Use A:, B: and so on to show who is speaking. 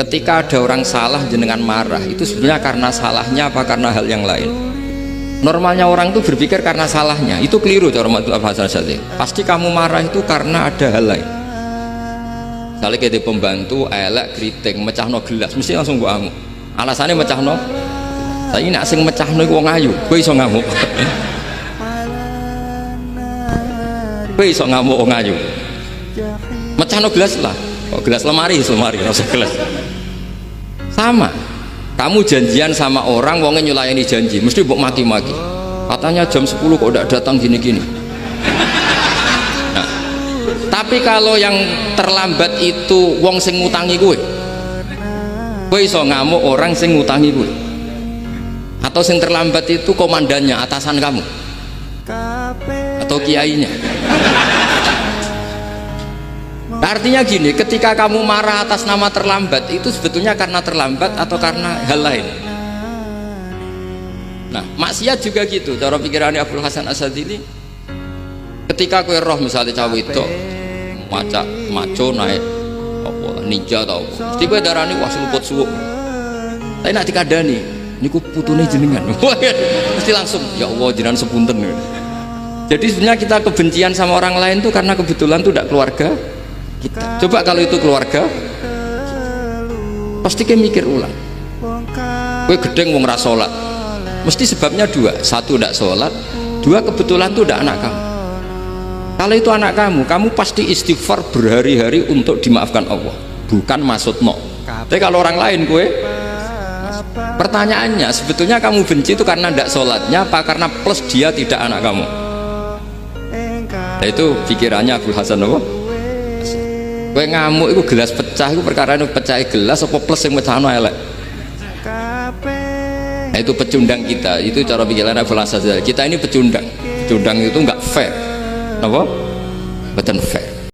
A: Ketika ada orang salah jenengan marah, itu sebenarnya karena salahnya apa karena hal yang lain? Normalnya orang itu berpikir karena salahnya, itu keliru cara Abul Hasan Syadzili. Pasti kamu marah itu karena ada hal lain. Misalnya kayak pembantu elek, keriting, mecahno gelas, mesti langsung gua amuk. Alasannya mecahno. Saya nak sing mecahno iku wong ayu, kowe iso ngamuk. Kowe iso ngamuk wong ayu. Mecahno gelas lah. Kok gelas lemari, lemari, rasa gelas. Sama. Kamu janjian sama orang, wongnya nyulayani janji, mesti mbok maki-maki. Katanya jam 10 kok udah datang gini-gini. Nah, tapi kalau yang terlambat itu wong sing ngutangi kowe, kowe iso ngamuk orang sing ngutangi kowe. Atau sing terlambat itu komandannya, atasan kamu, atau kiainya. Nah, artinya gini, ketika kamu marah atas nama terlambat, itu sebetulnya karena terlambat atau karena hal lain? Nah, maksiat juga gitu. Cara pikirannya Abul Hasan Asy-Syadzili, ketika kowe roh misalnya cewek itu maca maco naik apa ninja atau apa, mesti kowe darani wah luput suwuk. Tapi nak dikandani, niku putune jenengan. Mesti langsung ya Allah, jenengan sepunten. Jadi sebenarnya kita kebencian sama orang lain tuh karena kebetulan tuh tidak keluarga kita. Coba kalau itu keluarga, pasti kayak mikir ulang. Kowe gething wong ra salat, mesti sebabnya dua. Satu, tidak sholat. Dua, kebetulan tuh tidak anak kamu. Kalau itu anak kamu, kamu pasti istighfar berhari-hari untuk dimaafkan Allah, bukan maksud no. Tapi kalau orang lain kowe, pertanyaannya sebetulnya kamu benci itu karena tidak sholatnya apa karena plus dia tidak anak kamu? Nah, itu pikirannya Abul Hasan apa? Kowe ngamuk itu gelas pecah itu perkara itu pecah gelas apa plus yang mecahno elek? Nah, itu pecundang kita, itu cara pikiran Abul Hasan. Kita ini pecundang. Pecundang itu nggak fair. Apa? Betul fair.